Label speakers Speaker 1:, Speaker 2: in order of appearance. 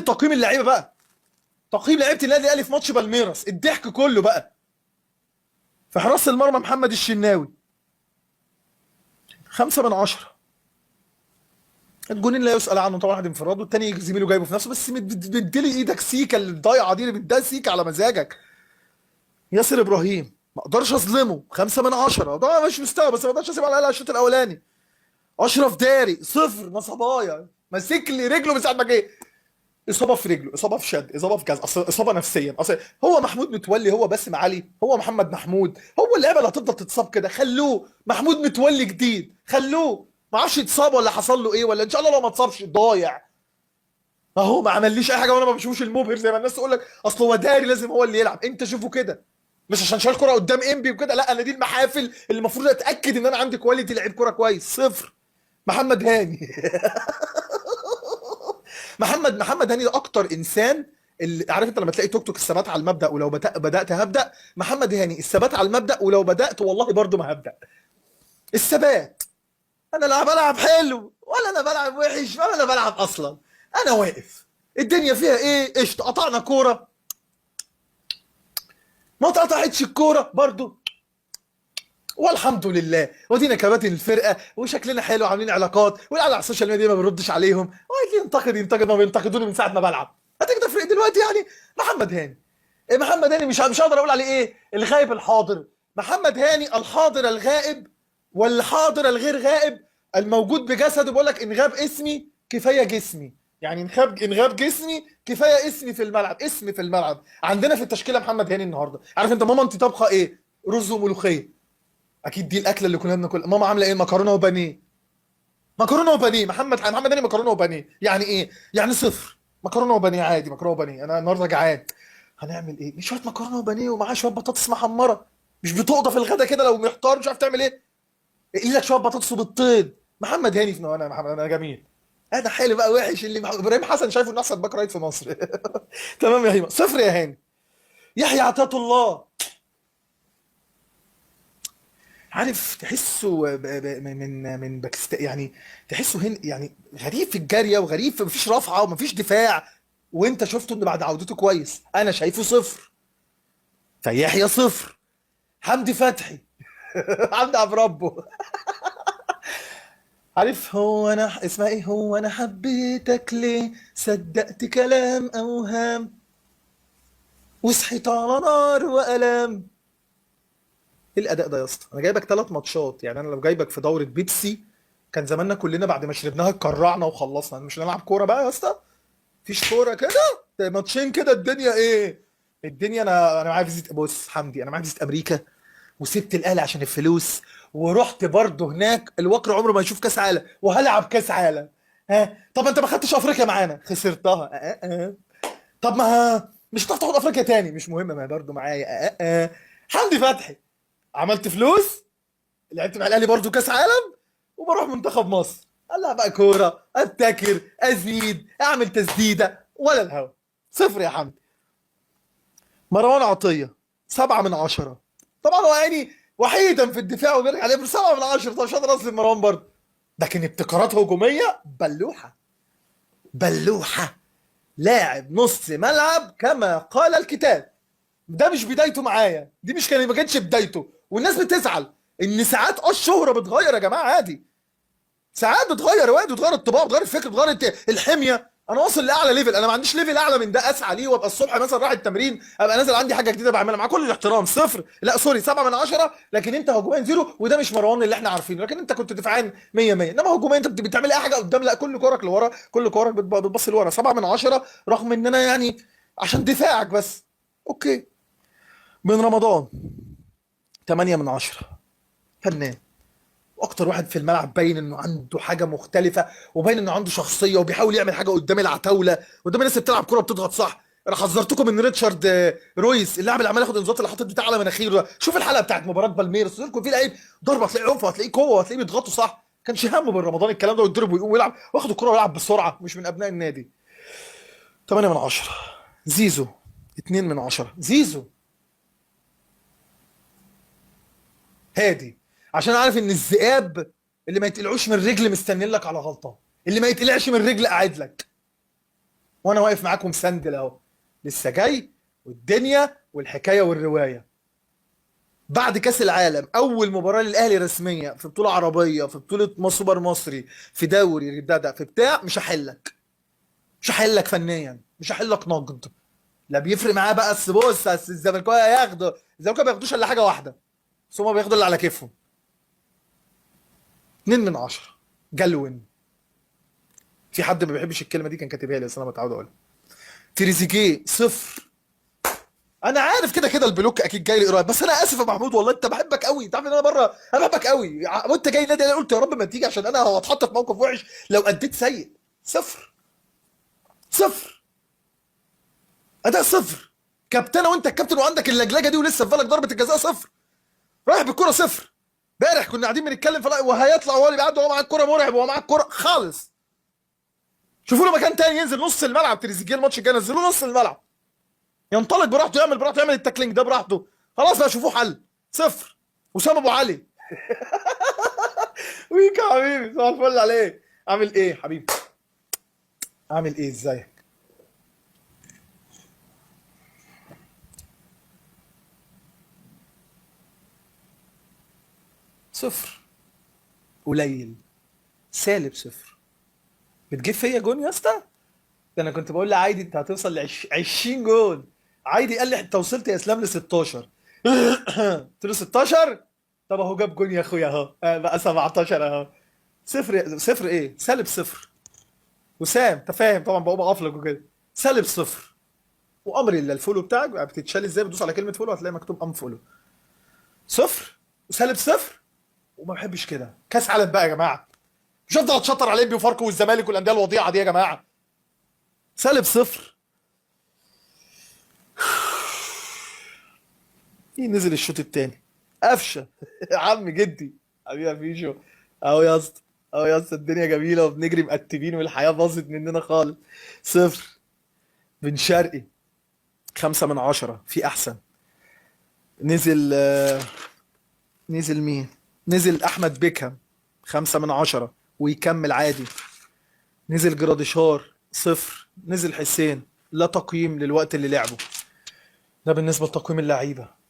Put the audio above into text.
Speaker 1: لتقييم اللعيبة بقى، تقييم لعيبة النادي الاهلي في ماتش بالميراس، الضحك كله بقى. في حراسة المرمى محمد الشناوي 5 من 10، الجونين لا يسأل عنه طبعا، واحد انفراد والتاني زميله جايبه في نفسه، بس مديلي ايدك سيكا اللي الضايعه دي اللي بتديها سيكا على مزاجك. ياسر ابراهيم ما اقدرش اظلمه، 5 من 10، طبعا مش مستوى بس ما اقدرش اسيبه على الاقل على الشوط الاولاني. اشرف داري 0، نصبايا ماسك لي رجله من ساعة ما جه، اصابه في رجله، اصابه في شد، اصابه في كذا، اصل اصابه نفسيا، اصل هو محمود متولي، هو باسم علي، هو محمد محمود، هو اللعيبة اللي هتفضل تتصاب كده. خلوه محمود متولي جديد، خلوه ما اعرفش يتصاب ولا حصل له ايه، ولا ان شاء الله لو ما اتصابش ضايع اهو، ما عمليش اي حاجة وانا ما بشوفوش المبهر زي ما الناس تقول لك اصل هو داري لازم هو اللي يلعب. انت شوفه كده، مش عشان شال كرة قدام انبي وكده، لا انا دي المحافل اللي المفروض اتاكد ان انا عندي quality لعيب كرة كويس. 0. محمد هاني محمد هاني ده اكتر انسان اللي عارف انت لما تلاقي توك توك الثبات على المبدا ولو بدات هبدا، محمد هاني الثبات على المبدا ولو بدات والله برضو ما هبدا. الثبات، انا لا بلعب حلو ولا انا بلعب وحش ولا انا بلعب اصلا، انا واقف الدنيا فيها ايه قشطه، قطعنا كورة ما اتقطعتش الكورة برضو والحمد لله، ودينا كباتن الفرقة وشكلنا حلو عاملين علاقات، والقعده على ال social media ما بردش عليهم، واللي ينتقد ينتقد، ما بينتقدوني من ساعة ما بلعب. هتيجي تفرق دلوقتي يعني. محمد هاني، إيه محمد هاني مش هقدر اقول عليه ايه، الغايب الحاضر. محمد هاني الحاضر الغائب والحاضر الغير غائب، الموجود بجسده. بيقول لك ان غاب اسمي كفاية جسمي، يعني ان غاب جسمي كفاية اسمي في الملعب، اسمي في الملعب. عندنا في التشكيلة محمد هاني النهارده، عارف انت ماما انت طبخه ايه؟ رز وملوخيه، اكيد دي الاكلة اللي كنا بناكلها. ماما عامله ايه؟ مكرونه وبانيه، مكرونه وبانيه. محمد هاني مكرونه وبانيه، يعني ايه؟ يعني 0. مكرونه وبانيه عادي، مكرونه وبانيه، انا النهارده جعان، هنعمل ايه؟ شوية مكرونه وبانيه ومعاه شوية بطاطس محمرة، مش بتقضى في الغدا كده لو محتار مش عارف تعمل ايه، اقلي لك شوية بطاطس وبيضتين. محمد هاني في انا محمد انا جميل، انا حلو بقى وحش اللي ابراهيم حسن شايفه انه احسن back right في مصر. تمام يا هيما، 0 يا هاني. يحيى عطية الله، عارف تحسه من باكستان، يعني تحسه هن، يعني غريب في الجارية وغريب في، مفيش رفعه ومفيش دفاع، وانت شفته انه بعد عودته كويس، انا شايفه 0. فيحيى 0. حمدي فتحي حمدي عبد ربه عارف هو انا اسمها ايه، هو انا حبيتك ليه صدقت كلام اوهام وصحيت على نار والام. ايه الاداء ده يا اسطى؟ انا جايبك 3 ماتشات، يعني انا لو جايبك في دوره بيبسي كان زماننا كلنا بعد ما شربناها اتكرعنا وخلصنا. مش هنلعب كورة بقى يا اسطى، مفيش كورة كده، ماتشين كده الدنيا ايه الدنيا. انا معايا فيزيت، بص حمدي انا معايا فيزيت امريكا وسبت الاهلي عشان الفلوس ورحت برضه هناك، الوقر عمره ما يشوف كاس عالم وهلعب كاس عالم. ها طب انت ما خدتش افريقيا معانا، خسرتها. طب ما مش هتعرف تاخد افريقيا تاني، مش مهم ما برضه معايا. حمدي فتحي عملت فلوس، لعبت مع الاهلي برضه كاس عالم وبروح منتخب مصر، العب بقى كورة، ابتكر، ازيد، اعمل تسديده، ولا الهوا. 0 يا حمدي. مروان عطية 7 من 10، طبعا هو يعني وحيدا في الدفاع وبيرجع عليه 7 من 10، طب مش هقدر اظلم مروان برضه، لكن ابتكارات هجومية بلوحه، بلوحه، لاعب نص ملعب كما قال الكتاب. ده مش بدايته معايا، دي مش كان ما كانتش بدايته، والناس بتزعل ان ساعات الشهرة بتغير يا جماعة، عادي ساعات بتغير وقت، بتغير الطباع، بتغير الفكر، بتغير الحمية. انا واصل لاعلى level، انا ما عنديش level اعلى من ده اسعى ليه، وابقى الصبح مثلا رايح التمرين ابقى نازل عندي حاجة جديدة بعملها، مع كل الاحترام 0، لا sorry 7 من 10، لكن انت هجوميا 0، وده مش مروان اللي احنا عارفينه، لكن انت كنت دفاعيا 100 100، انما هجوميا انت بتعمل اي حاجة قدام، لا كل كورك لورا، كل كورك بتبص لورا. 7 من 10 رغم ان انا يعني عشان دفاعك بس okay. من رمضان 8 من 10، فنان واكتر واحد في الملعب، باين انه عنده حاجة مختلفة وباين انه عنده شخصية وبيحاول يعمل حاجة قدام العتاوله، قدام الناس اللي بتلعب كورة بتضغط صح. انا حذرتكم من ريتشارد رويس اللاعب اللي عمال ياخد انذارات اللي حاطط بتاع على مناخيره ده. شوف الحلقة بتاعت مباراة بالميرس، قلت لكم في لعيب ضربه هتلاقيه عنف وهتلاقيه قوة وهتلاقيه بيضغطوا صح، كانش همه بالرمضان الكلام ده، ويتضرب ويقوم ويلعب واخد الكورة ويلعب بسرعة، مش من ابناء النادي. 8 من 10. زيزو 2 من 10. زيزو هادي عشان عارف ان الذئاب اللي ما يتقلعوش من الرجل مستنين لك على غلطه، اللي ما يتقلعش من الرجل قاعد لك. وانا واقف معاكم مسندل اهو، لسه جاي والدنيا والحكاية والرواية. بعد كاس العالم اول مباراة للاهلي رسمية في بطوله عربية، في بطوله سوبر مصري، في دوري ده في بتاع، مش هحلك، مش هحلك فنيا، مش هحلك نقد. لا بيفرق معاه بقى. بس بص، الزملكاويه هياخدوا، الزملكاويه ما بياخدوش الا حاجة واحدة، بس هما بياخدوا اللي على كيفهم. 2 من 10 جلون. في حد ما بيحبش الكلمة دي كان كاتبها لي، بس انا متعود اقولها. تريزيجيه 0. انا عارف كده كده ال block اكيد جاي لي قريب، بس انا اسف يا محمود والله، انت بحبك قوي، انت عارف ان انا بره، انا بحبك قوي، وانت جاي نادي انا قلت يا رب ما تيجي عشان انا هتحط في موقف وحش لو اديت سيء. 0 0 اداء 0. كابتنه وانت الكابتن وعندك اللجلجه دي ولسه في بالك ضربه الجزاء 0، رايح بالكرة 0. امبارح كنا قاعدين بنتكلم وهيطلع هو اللي بيعدي، وهو معاه الكورة مرعب، وهو معاه الكورة خالص. شوفوا له مكان تاني ينزل نص الملعب. تريزيجيه الماتش الجاي نزلوه نص الملعب، ينطلق براحته، يعمل براحته، يعمل ال tackling ده براحته. خلاص بقى شوفوه حل. 0. وسام ابو علي ويك يا حبيبي، صباح الفل عليك، عامل ايه حبيبي؟ عامل ايه؟ ازيك؟ 0 قليل، -0. بتجيب فيا جون يا اسطى؟ ده انا كنت بقول لعايدي انت هتوصل ل 20 جون. عايدي قال لي انت وصلت يا اسلام ل 16. قلت له 16؟ طب اهو جاب جون يا اخويا اهو، بقى 17 اهو. 0 0 ايه؟ -0. وسام انت فاهم طبعا، بقوم اقفلك وكده. -0. وامر الا ال follow بتاعك بقى بتتشال ازاي؟ بتدوس على كلمة follow هتلاقي مكتوب unfollow. 0 و-0، وما بحبش كده. كاس عالم بقى يا جماعة، مش هفضل اتشطر على انبي وفاركو والزمالك والاندية الوضيعه دي يا جماعة. -0. ايه نزل الشوط الثاني قفشه عم جدي حبيبي يا فيشو اهو يا اسطى، اهو يا اسطى، الدنيا جميلة وبنجري مقتبين والحياة باظت مننا خالص. 0. بن شرقي 5 من 10، في احسن. نزل نزل مين؟ نزل احمد بيكهام 5 من 10 ويكمل عادي. نزل جراديشار 0. نزل حسين، لا تقييم للوقت اللي لعبه. ده بالنسبة لتقييم اللعيبة.